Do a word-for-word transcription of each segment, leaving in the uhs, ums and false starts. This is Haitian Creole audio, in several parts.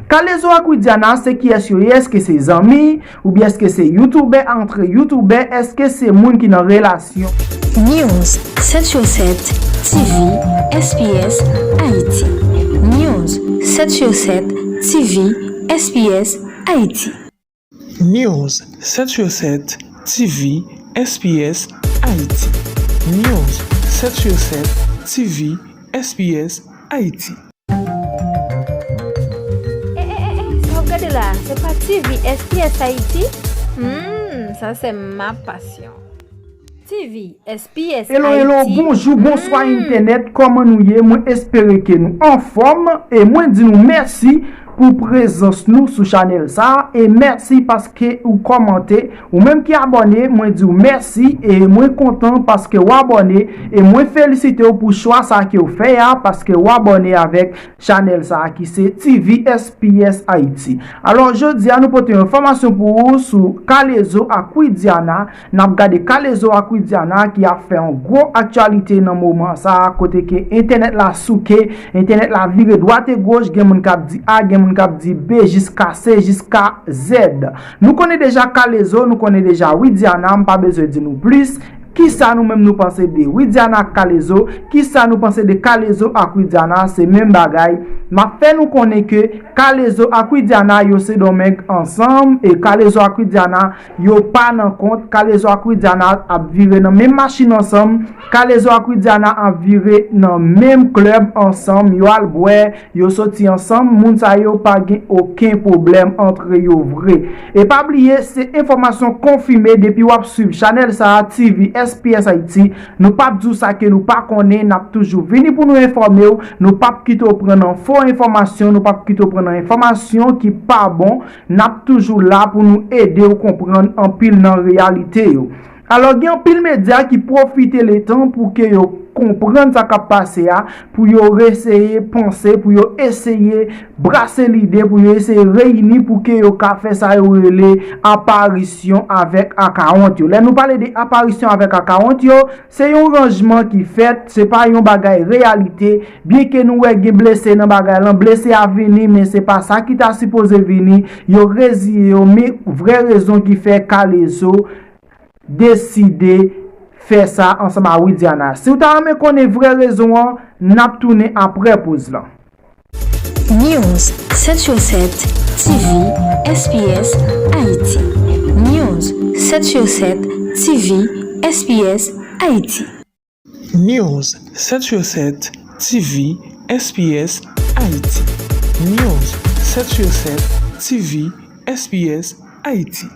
Kalezo ak Widiana, se kiyès yo ye? Èske se zanmi? Oubyen èske se youtubè antre youtubè? Èske se moun ki nan relasyon? News sèt sou sèt T V S P S Haïti. News sèt sou sèt T V S P S Haïti. News sèt sou sèt T V S P S Haïti. News sèt sou sèt T V S P S Haïti. Eh, eh, eh, eh, sa w ap gade la, se pa T V S P S Haïti? Hmm, sa se ma passion. T V S P S Hello, hello, bonjou, bonswa entènèt, kòman nou ye? Mwen espere ke nou anfòm e mwen di nou mèsi pou prezans nou sou chanèl sa a e mèsi paske ou kòmante, ou menm ki abòne, mwen di w mèsi e mwen kontan paske w abòne e mwen felisite w pou chwa sa ke w fè a paske w abòne avèk chanèl sa a ki se T V S P S Haïti. Alò, jodi a nou pote yon enfòmasyon pou ou sou Kalezo ak Widiana. N ap gade Kalezo ak Widiana ki ap fè yon gwo aktyalite nan moman sa a kote ke entènèt la souke, entènèt la vire dwat e goch, gen moun k ap di A, gen moun k ap di B, jiska C, jiska Z. Nou konnen deja Kalezo, nou konnen deja Widiana, m pa bezwen di nou plis. Kisa nou menm nou panse de Widiana ak Kalezo? Kisa nou panse de Kalezo ak Widiana? Se menm bagay. M ap fè nou konnen ke Kalezo ak Widiana yo se donmeng ansanm e Kalezo ak Widiana yo pa nan kont. Kalezo ak Widiana ap vire nan menm machin ansanm. Kalezo ak Widiana ap vire nan menm klèb ansanm. Yo al bwè, yo soti ansanm, moun sa yo pa gen okenn pwoblèm antre yo vre. E pa bliye, se enfòmasyon konfime depi w ap swiv chanèl sa a, T V S P S Haïti. Nou p ap di w sa ke nou pa konnen, n ap toujou vini pou nou enfòme w. Nou p ap kite w pran nan fo enfòmasyon, nou p ap kite w pran nan enfòmasyon ki pa bon. N ap toujou la pou nou ede w konprann anpil nan reyalite yo. Alò, gen anpil medya ki pwofite letan pou ke yo konprann sa k ap pase a, pou yo eseye panse, pou yo eseye brase lide, pou yo eseye reyini pou ke yo ka fè sa yo rele aparisyon avèk akawont yo. Lè nou pale de aparisyon avèk akawont yo, se yon ranjman ki fèt, se pa yon bagay reyalite. Byenke nou wè gen blese nan bagay lan, blese a vini, men se pa sa ki ta sipoze vini. Yo reziye yo, men vrè rezon ki fè Kalezo deside fè sa ansanm a Widiana. Si w ta renmen konnen vrè rezon an, n ap tounen aprè poz lan. News sèt sou sèt T V S P S Haïti. News sèt sou sèt T V S P S Haïti. News sèt sou sèt T V S P S Haïti. News sèt sou sèt T V S P S Haïti.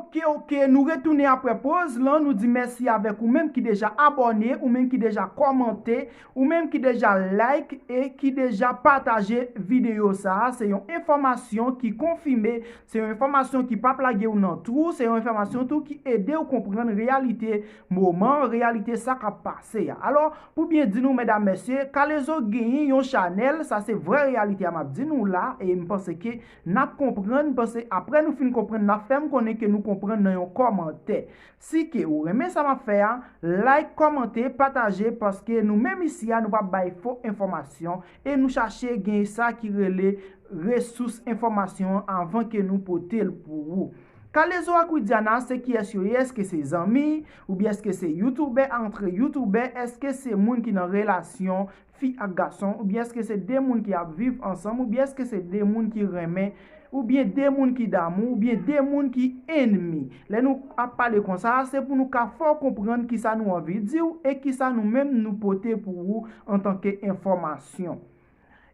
Oke, oke, nou retounen aprè poz lan, nou di mèsi avèk ou menm ki deja abòne, ou menm ki deja kòmante, ou menm ki deja like e ki deja pataje videyo sa a. Se yon enfòmasyon ki konfime, se yon enfòmasyon ki p ap lage w nan twou, se yon enfòmasyon tou ki ede w konprann reyalite moman, reyalite sa k ap pase a. Alò, pou byen di nou medam mesye, Kalezo genyen yon chanèl, sa se vrè reyalite a m ap di nou la e m panse ke n ap konprann, paske aprè nou fin konprann, n ap fè m konnen ke nou konprann nan yon kòmantè. Si ke ou renmen sa m ap fè a, like, kòmante, pataje, paske nou menm isi a, nou p ap bay fo enfòmasyon e nou chache gen sa ki rele resous enfòmasyon an avan ke nou pote l pou ou. Kalezo ak Widiana, se kiyès yo ye? Èske se zanmi? Oubyen èske se youtubè antre youtubè? Èske se moun ki nan relasyon fi ak gason, oubyen èske se de moun ki ap viv ansanm, oubyen èske se de moun ki renmen, oubyen de moun ki damou, oubyen de moun ki ènmi. Lè nou ap pale konsa, se pou nou ka fè w konprann kisa nou anvi di w e kisa nou menm nou pote pou ou antanke enfòmasyon.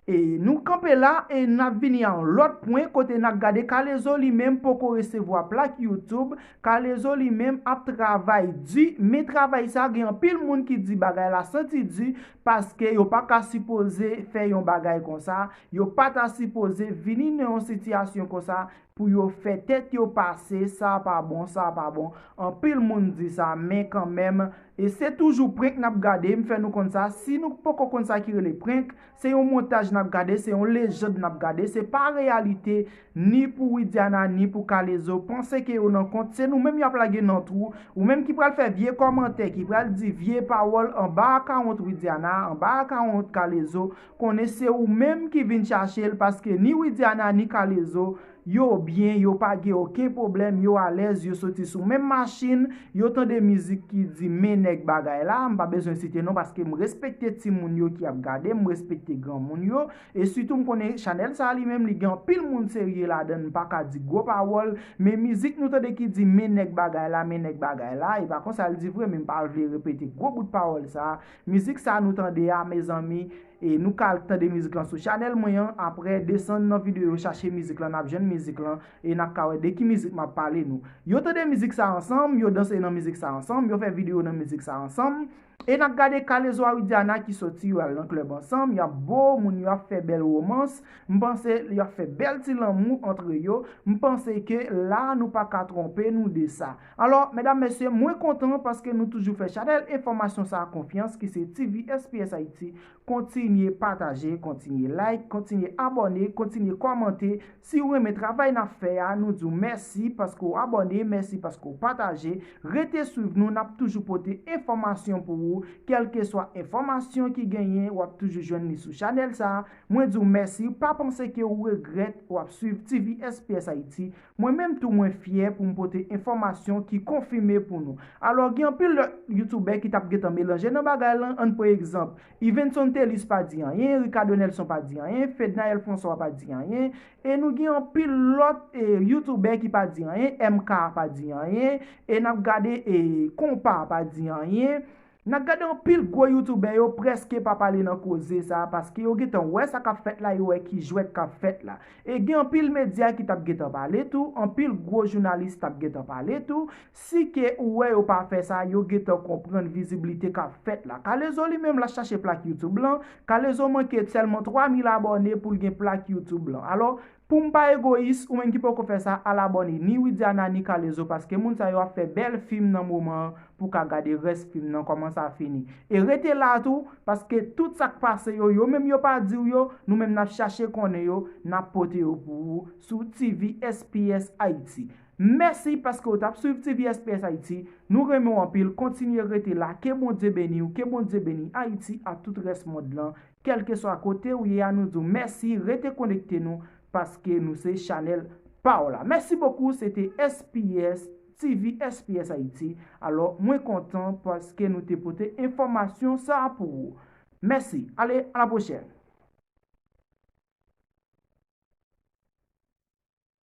E nou kanpe la e n ap vini a yon lòt pwen kote n ap gade Kalezo li menm poko resevwa plak YouTube. Kalezo li menm ap travay di, men travay sa gen anpil moun ki di bagay la santi di, paske yo pa ka sipoze fè yon bagay konsa, yo pa ta sipoze vini nan yon sitiyasyon konsa, pou yo fè tèt yo pase, sa pa bon, sa pa bon. Anpil moun di sa, men kanmenm, e se toujou prank n ap gade, m fè nou konn sa. Si nou poko konn sa ki rele prank, se yon montaj n ap gade, se yon lejand n ap gade, se pa reyalite ni pou Widiana, ni pou K-Lezo. Panse ke yo nan kont, se nou menm y ap lage nan twou. Ou menm ki pral fè vye kòmantè, ki pral di vye pawòl anba akawont Widiana, anba akawont K-Lezo, konnen se ou menm ki vin chache l, paske ni Widiana, ni K-Lezo, yo byen, yo pa gen okenn pwoblèm, yo alèz, yo soti sou menm machin, yo tande mizik ki di men nèg bagay la, m pa bezwen site non paske m respekte timoun yo ki ap gade, m respekte granmoun yo, e sitou m konnen chanèl sa li menm li gen anpil moun serye ladan l, m pa ka di gwo pawòl, men mizik nou tande ki di men nèg bagay la, men nèg bagay la, e pa konsa l di vre, men m pa vle repete gwo bout pawòl sa, mizik sa nou tande a, mezanmi, e nou ka al tande mizik lan sou chanèl mwen an, apre desann nan videyo chache mizik lan, n ap jwenn mizik lan, e n ap ka wè de ki mizik m ap pale nou. Yo tande mizik sa ansanm, yo danse nan mizik sa ansanm, yo fè videyo nan mizik sa ansanm, e n ap gade K-Lezo a Widiana ki soti, yo al nan klèb ansanm, y ap bo, moun yo ap fè bèl womans, m panse y ap fè bèl ti lanmou antre yo, m panse ke la nou pa ka twonpe nou de sa. Alò, medam, mesye, mwen kontan paske nou toujou fè chanèl enfòmasyon sa a konfyans ki se T V S P S Haiti. Kontinye pataje, kontinye like, kontinye abòne, kontinye kòmante. Si w renmen travay n ap fè a, nou di w mèsi paske w abòne, mèsi paske w pataje. Rete swiv nou, n ap toujou pote enfòmasyon pou ou. Kèlkeswa enfòmasyon ki genyen, w ap toujou jwenn li sou chanèl sa a. Mwen di w mèsi, pa panse ke w regrèt w ap swiv T V S P S Haiti. Mwen menm tou mwen fyè pou m pote enfòmasyon ki konfime pou nou. Alò, gen anpil lòt youtubè ki t ap gentan melanje nan bagay lan, ann pran egzanp, Yvenson Thelus pa di anyen, Ricardo Nelson pa di anyen, Fednaelle François pa di anyen, e nou gen anpil lòt e, youtubè ki pa di anyen, M K pa di anyen, e n ap gade e, Konpa pa di anyen. N ap gade anpil gwo youtubè yo prèske pa pale nan koze sa a, paske yo gentan wè sa k ap fèt la, yo wè ki jwèt k ap fèt la. E gen anpil medya ki t ap gentan pale tou, anpil gwo jounalis t ap gentan pale tou. Si ke ou wè yo pa fè sa, yo gentan konprann viziblite k ap fèt la. K-Lezo li menm l ap chache plak YouTube lan, K-Lezo manke sèlman twa mil abòne pou l gen plak YouTube lan. Alò, pou m pa egoyis, ou menm ki poko fè sa, al abòne ni Widiana ni K-Lezo, paske moun sa yo ap fè bèl fim nan moman an pou w ka gade rès fim nan kòman sa fini. E rete la tou, paske tout sa k pase yo, yo menm yo pa di w yo, nou menm n ap chache konnen yo, n ap pote yo pou ou sou T V S P S Haiti. Mèsi paske w t ap swiv T V S P S Haiti. Nou renmen w anpil. Kontinye rete la. Ke Bondye beni w. Ke Bondye beni Ayiti ak tout rès mond lan. Kèlkeswa kote w ye a, nou di w mèsi. Rete konekte nou paske nou se chanèl pa w la. Mèsi bokou. Se te S P S, T V S P S Haiti. Alò, mwen kontan paske nou te pote enfòmasyon sa a pou ou. Mèsi. Ale, a la pwochèn.